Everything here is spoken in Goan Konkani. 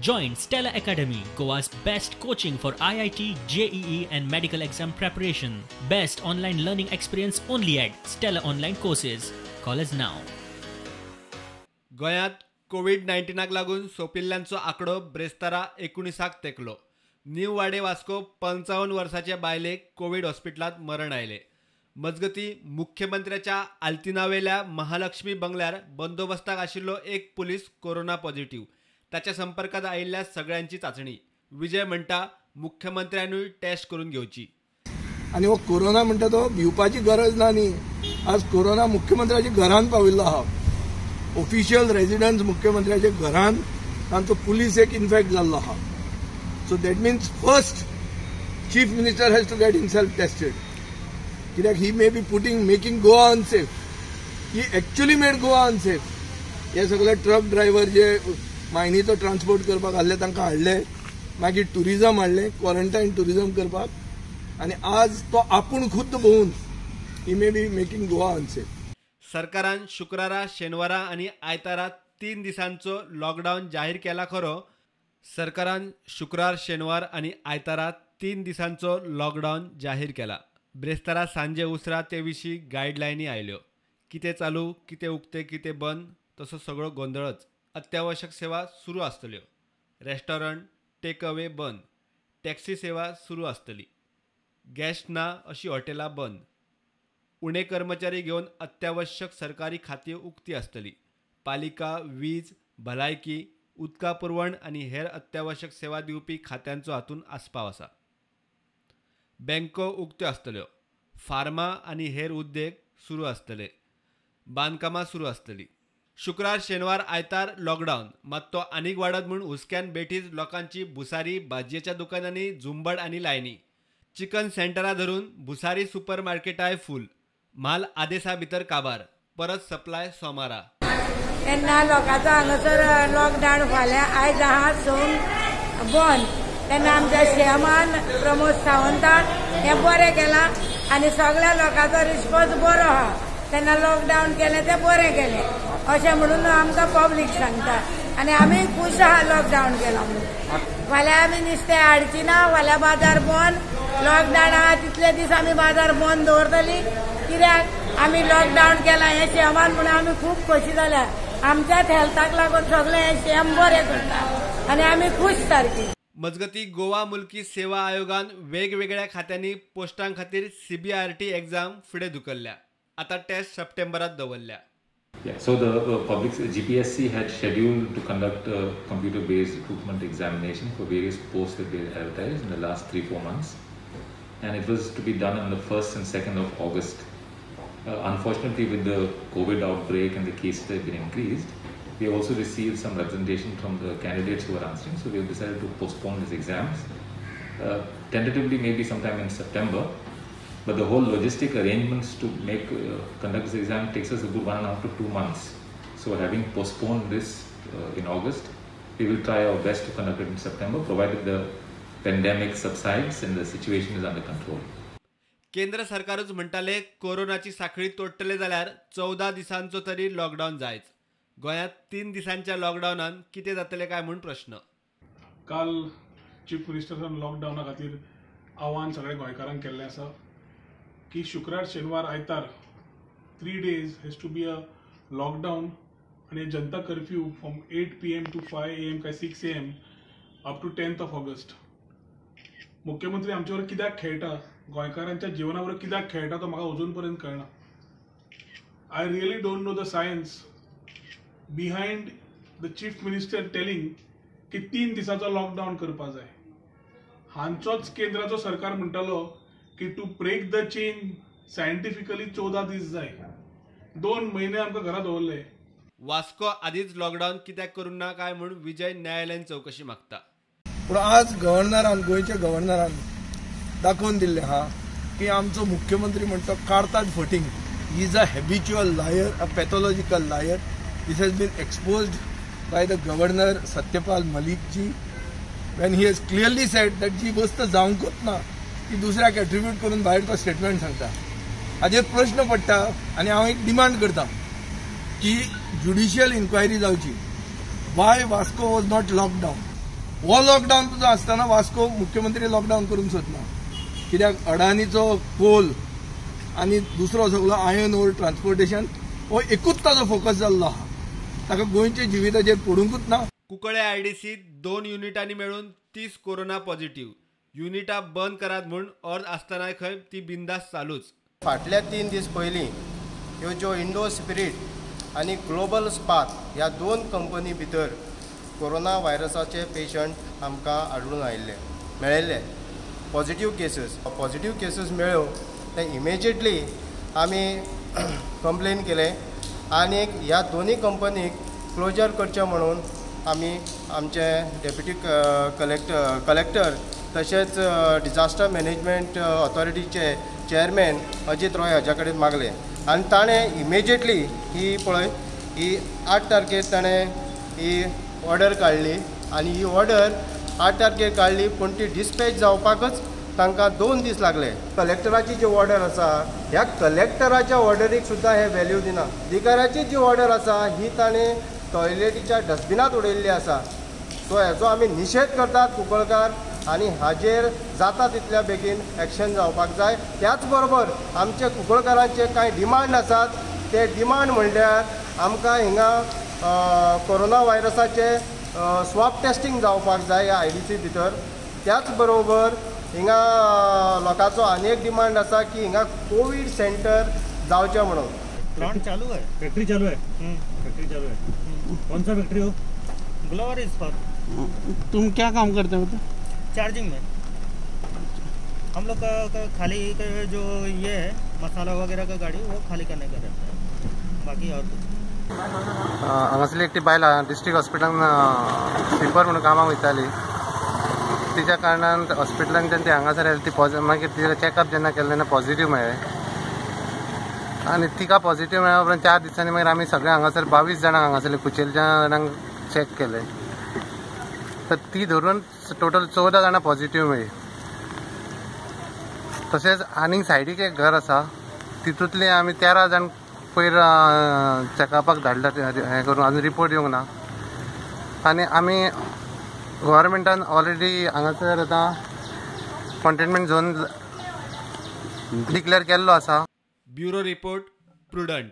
Join Stella Academy, Goa's best coaching for IIT, JEE and medical exam preparation. Best online learning experience only at Stella Online Courses. Call us now. गोंयांत कोवीड 19 लागून सोंपिल्ल्यांचो आंकडो ब्रेस्तारा 19 तेंकलो. न्यू वाडे वास्को 55 वर्साचे बायलेक कोवीड हॉस्पिटलांत मरण आयलें. मजगतीं मुख्यमंत्र्याच्या आल्तिनावेल्या महालक्ष्मी बंगल्यार बंदोबस्ताक आशिल्लो एक पुलीस कोरोना पॉझिटिव्ह. ताच्या संपर्कात आयिल्ल्या सगळ्यांची चाचणी. विजय म्हणटा मुख्यमंत्र्यानूय टेस्ट करून घेवची. आनी हो कोरोना म्हणटा तो भिवपाची गरज ना न्ही. आज कोरोना मुख्यमंत्र्याच्या घरान पाविल्लो आहा. ऑफिशियल रेजिडन्स मुख्यमंत्र्याच्या घरान तांचो पुलीस एक इन्फेक्ट जाल्लो आहा. So that means first chief minister has to get himself tested. कित्याक he may be making Goa unsafe. He actually made Goa unsafe. हे सगळे ट्रक ड्रायव्हर जे मायनीचो ट्रान्सपोर्ट करपाक आहले तांकां हाडले, मागीर ट्युरिजम हाडले, क्वॉरंटायन ट्युरिजम करपाक, आनी आज तो आपूण खुद्द भोवून he may be making Goa unsafe. सरकारान शुक्रारा, शेनवारा आनी आयतारा 3 दिसांचो लॉकडावन जाहीर केला खरो. सरकारान शुक्रार, शेनवार आनी आयतारा 3 दिसांचो लॉकडावन जाहीर केला. ब्रेस्तारा सांजे उसरा ते विशीं गायडलायनी आयल्यो. कितें चालू, कितें उक्तें, कितें बंद, तसो सगळो गोंदळच. अत्यावश्यक सेवा सुरू आसतल्यो. रेस्टॉरंट, टेक अवे बंद. टॅक्सी सेवा सुरू आसतली. गॅस्ट ना अशी हॉटेलां बंद. उणे कर्मचारी घेवन अत्यावश्यक सरकारी खातीं उक्ती आसतली. पालिका, वीज, भलायकी, उदका पुरवण आनी हेर अत्यावश्यक सेवा दिवपी खात्यांचो हातूंत आस्पाव आसा. बँको उक्त्यो आसतल्यो. फार्मा आनी हेर उद्देग सुरू आसतले. बांदकामां सुरू आसतली. शुक्रार, शेनवार, आयतार लॉकडावन. मात तो आनीक वाडत म्हूण हुस्क्यान बेठीच लोकांची भुसारी भाजयेच्या दुकानांनी झुंबड आनी लायनी. चिकन सेंटरां धरून भुसारी सुपर मार्केटाय फूल. म्हाल आदेसा भितर काबार. परत सप्लाय सोमारा. तेन्ना लोकांचो हांगासर लॉकडावन फाल्यां आयज आहा सोम बंद. तेन्ना आमच्या सीएमान प्रमोद सावंतान हें बरें केलां आनी सगळ्या लोकांचो रिस्पॉन्स बरो आहा. तेन्ना लॉकडावन केलें तें बरें केलें अशें म्हणून आमकां पब्लीक सांगता आनी आमी खूश आहा लॉकडावन केलां म्हणून. फाल्यां आमी नुस्तें हाडची ना, फाल्यां बाजार बंद, लॉकडावन आहा तितले दीस आमी बाजार बंद दवरतली. कित्याक आमी लॉकडावन केलां हें सीएमान म्हणून आमी खूब खोशी जाल्या. आमच्याच हेल्थाक लागून सगळें हें सीएम बरें करता आनी आमी खूश सारकी. मजगतीं गोवा मुलकी सेवा आयोगान वेगवेगळ्या खात्यांनी पोस्टां खातीर सीबीआरटी एग्जाम फुडें धुकल्ल्या. आतां टेस्ट सप्टेंबरात दवरल्या. Yeah, so the public GPSC had scheduled to conduct a computer-based recruitment examination for various posts that they advertised in the last 3-4 months, and it was to be done on the 1st and 2nd of August. Unfortunately, with the COVID outbreak and the cases that have been increased, we have also received some representation from the candidates who are answering, so we have decided to postpone these exams, tentatively maybe sometime in September. But the whole logistic arrangements to make conduct this exam takes us a good 1.5 to 2 months. So having postponed this in August, we will try our best to conduct it in September, provided the pandemic subsides and the situation is under control. केंद्र सरकारूच म्हणटाले कोरोनाची साखळी तोडटले जाल्यार 14 दिसांचो तरी लॉकडावन जायच. गोंयांत 3 दिसांच्या लॉकडावनान कितें जातलें काय म्हूण प्रश्न. काल चीफ मिनिस्टरान लॉकडावना खातीर आव्हान सगळ्या गोंयकारांक केल्लें आसा की शुक्रार, शेनवार, आयतार 3 days has to be a lockdown आनी जनता curfew from 8 PM to 5 AM काय 6 AM up to 10th of August. मुख्यमंत्री आमच्यावर कित्याक खेळटा, गोंयकारांच्या जिवनावर कित्याक खेळटा तो म्हाका अजून पर्यंत कळना. I really don't know the science behind the chief minister telling की 3 दिसाचो लॉकडावन करपा जाय. हांचोच केंद्राचो सरकार म्हणटालो की to break the chain scientifically 14 दीस जाय. 2 म्हयने आमकां घरा दवरले. वास्को आदीच लॉकडावन कित्याक करूंक ना काय म्हूण विजय न्यायालयीन चवकशी मागता. पूण आज गव्हर्नरान, गोंयच्या गव्हर्नरान दाखोवन दिल्लें आहा की आमचो मुख्यमंत्री म्हणटा काडतात फटींग. He is a habitual liar, a pathological liar. This has been exposed by the governor Satyapal Malik ji when he has clearly said that जी वस्त जावंकूच ना ती दुसऱ्याक एट्रिब्यूट करून भायर तो स्टेटमेंट सांगता. हाजेर प्रश्न पडटा आनी हांव एक डिमांड करता की ज्युडिशियल इन्क्वायरी जावची. Why Vasco was not locked down? हो लॉकडावन तुजो आसतना वास्को मुख्यमंत्री लॉकडावन करूंक सोदना, कित्याक अडानीचो कोल आनी दुसरो सगळो आयर्न ओर ट्रान्सपोर्टेशन हो एकूच ताजो फोकस जाल्लो आहा, ताका गोंयच्या जिविताचेर पडुंकूच ना. कुंकळे आयडीसी 2 युनिटांनी मेळून 30 कोरोना पॉझिटिव्ह, युनिटा बंद करात म्हूण अर्ज आसतनाय खंय ती बिंदास चालूच. फाटल्या 3 दीस पयलीं ह्यो ज्यो इंडो स्पिरीट आनी ग्लोबल स्पार्क ह्या 2 कंपनी भितर कोरोना व्हायरसाचे पेशंट आमकां आढळून आयिल्ले मेळिल्ले पॉझिटिव्ह केसीस. पॉझिटिव्ह केसीस मेळ्ळ्यो ते इमिजिएटली आमी कंप्लेन केलें आनी ह्या दोनूय कंपनीक क्लोजर करचें म्हणून आमी आमचे डेप्युटी कलेक्टर तशेंच डिजास्टर मॅनेजमेंट ऑथॉरिटीचे चेअरमॅन अजीत रॉय हाज्या कडेन मागलें आनी ताणें इमिजिएटली ही पळय ही 8 तारखेर ताणें ही ऑर्डर काडली आनी ही ऑर्डर 8 तारखेर काडली पूण ती डिस्पॅच जावपाकच तांकां 2 दीस लागले. कलेक्टराची जी ऑर्डर आसा ह्या कलेक्टराच्या ऑर्डरीक सुद्दां हे व्हॅल्यू दिना. अधिकाऱ्याची जी ऑर्डर आसा ही ताणें टॉयलेटीच्या डस्टबिनांत उडयल्ली आसा. सो हेजो आमी निशेध करतात कुंकळकार आनी हाजेर जाता तितल्या बेगीन एक्शन जावपाक जाय. त्याच बरोबर आमचे कुंकळकारांचे कांय डिमांड आसात, ते डिमांड म्हणल्यार आमकां हिंगा कोरोना व्हायरसाचे स्वॅब टेस्टिंग जावपाक जाय ह्या आयडीसी भितर. त्याच बरोबर हिंगा लोकांचो आनी एक डिमांड आसा की हिंगा कोवीड सेंटर जावचें म्हणून. प्लांट चालू है, फैक्ट्री चालू है, फैक्ट्री चालू है. कौन सा फैक्ट्री हो? ग्लोवर इस्पात. तुम क्या काम करते हो? चार्जिंग में हम लोग का खाली का जो ये है मसाला वगैरह का गाड़ी वो खाली करने का रहता है, बाकी और कुछ. हांगासरली एकटी बायल डिस्ट्रिक्ट हॉस्पिटलान स्वीपर म्हणून कामाक वयताली, तिच्या कारणान हॉस्पिटलान ती हांगासर आयली. ती मागीर तिचें चॅकअप जेन्ना केलें तेन्ना पॉझिटिव्ह मेळ्ळें आनी तिका पॉझिटिव्ह मेळ्ळ्या उपरांत 4 दिसांनी मागीर आमी सगळे हांगासर 22 जाणांक हांगासरले कुचेलच्या जाणांक चॅक केले, तर ती धरून टोटल 14 जाणां पॉझिटिव्ह मेळ्ळी. तशेंच आनीक सायडीक एक घर आसा, तितूंतले आमी 13 जाण पयर चॅकअपाक धाडला, हें करून अजून रिपोर्ट येवंक ना. आनी आमी गव्हर्मेंटान ऑलरेडी हांगासर आतां कंटेनमेंट झोन डिक्लेअर केल्लो आसा. Bureau report, Prudent.